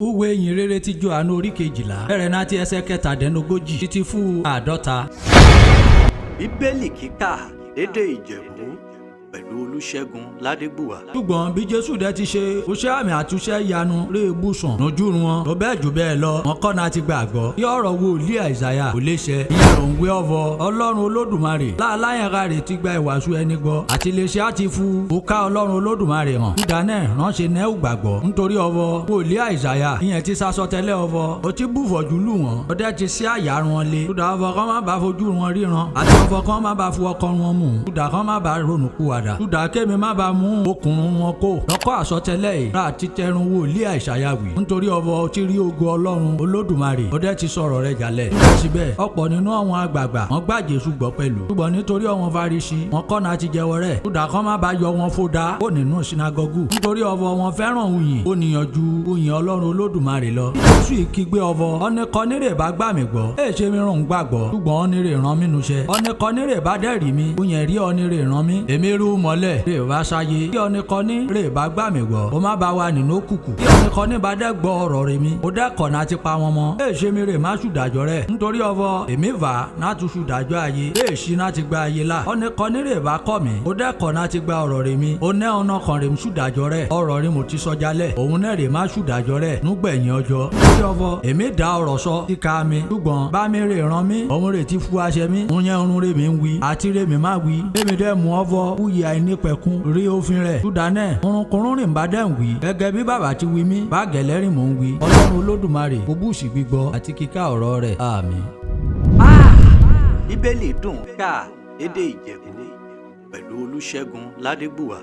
Ìwé ìyìn rere ti Jòhánù orí 12 bẹ̀rẹ̀ láti ẹsẹ̀ 37 títí fún 50. Bíbélì kíkà lédè Ìjẹ̀bú pẹ̀lú Olúṣẹ́gun Ládégbùwà. Ṣùgbọ́n bí Jésù dẹ̀ ti ṣe iṣẹ́ àmì àtúnṣe ìyanu rí ibùsùn lójú wọn tó bẹ́ẹ̀ jù bẹ́ẹ̀ lọ, wọn kọ́ náà ti gbàgbọ́. Bí ọ̀rọ̀ wòlíì Àìsáyà kò lè ṣẹ, ìyẹn ò ń gbé ọ̀fọ̀ Ọlọ́run Olódùmarè láàláyànká rè ti gba ìwàásù ẹni gbọ́ àti lè ṣe àti fu òkà Ọlọ́run Olódùmarè hàn. Kúdà náà ránṣẹ́ náà gbàgbọ́ nítorí ọ̀fọ̀ wòlíì Àìsáyà ìyẹn ti sasọtẹ́lẹ̀ ọ̀fọ̀ ó ti bùfọ̀jú lù wọ́n, ó dẹ̀ ti sí àyà wọn lé. Kúdà ọ̀fọ̀ kan má bàa fojú wọn ríran àti ọ̀fọ̀ kan má bàa fu ọkàn wọn mú. Kúdà kan má bàa ronú kúwàdà. Kúdà kémi má bàa mú okùnrùn wọn kó. Lọ́kọ́ àsọtẹ́lẹ̀ yìí rà títẹrun wòlíì Àìsáyà wí. Nítorí ọ̀fọ̀ ti rí ògo Ọlọ́run Olódùmarè, ó dẹ̀ ti sọ̀rọ̀ rẹ̀ jálẹ̀. Síbẹ̀ ọ̀pọ̀ nínú àwọn àgbààgbà wọn gbà Jésù gbọ́ pẹ̀lú. Ṣùgbọ́n nítorí àwọn Farisí wọn kọ́nà ti jẹ́wọ́ rẹ̀. Kúdà kan má bàa yọ wọn fódà ó nínú sinagogu. Nítorí ọ̀fọ̀ wọn fẹ́ràn òyìn ó níyàn ju òyìn Ọlọ́run Olódùmarè lọ. Jésù ìkígbe ọ̀fọ̀ ọ̀nìkanírè bá gbà mí gbọ́. Èè ṣe mi rùn gbàgbọ́. Ṣùgbọ́n ọ̀nìrè ràn mí nuṣẹ́. Ọ̀nìkanírè bá dẹ́rìí mi. Òyìn rí ọ̀nìrè ràn mí. Èmi rú mọ́lẹ̀. Rè bá sáyé. Kí ọ̀nìkanní rè bá gbà mí gbọ́. Ó má bá wa nínú òkùnkùn. Kí ọ̀nìkanní bá dẹ́ gbọ́ ọ̀rọ̀ rẹ̀ mi. Ó dẹ́ kọ̀nà ti pa wọn mọ́. Èè ṣe mi rè má ṣùdàjọ́ rẹ̀. Nítorí ọ̀fọ̀ èmi và náà tún ṣùdàjọ́ ayé. Èè ṣí náà ti gba ayé là. Ọ̀nìkanní rè bá kọ̀ mí. Ó dẹ́ kọ̀nà ti gba ọ̀rọ̀ rẹ̀ mi. Ó nẹ́ ọ̀nà kan rè ń ṣùdàjọ́ rẹ̀. Ọ̀rọ̀ rẹ̀ mo ti sọ jálẹ̀. Òun náà rè má ṣùdàjọ́ rẹ̀. Núgbẹ̀yìn ọjọ́. Nítorí ọ̀fọ̀ èmi dá ọ̀rọ̀ sọ kíka mi. Ṣùgbọ́n bá mi rè ràn mí. Òun rè ti fu aṣẹ mi. Òun yẹn orun rè mi ń wí. Àti rè mi má wí. Èmi dẹ́ mú ọ̀fọ̀ wúyẹ àìnípẹ̀kun rí òfin rẹ̀. Ṣùdánẹ̀ orunkunrun rìn bá dẹ̀ ń wí. Gẹ́gẹ́ bí bàbá ti wí mí. Bá gẹ̀lẹ́rìn mò ń wí. Ọlọ́run Olódùmarè kò bùsì gbígbọ́ àti kíká ọ̀rọ̀ rẹ̀. Àmín. Bíbélì dùn kà lédè Ìjẹ̀bú pẹ̀lú Olúṣẹ́gun Ládégbùwà.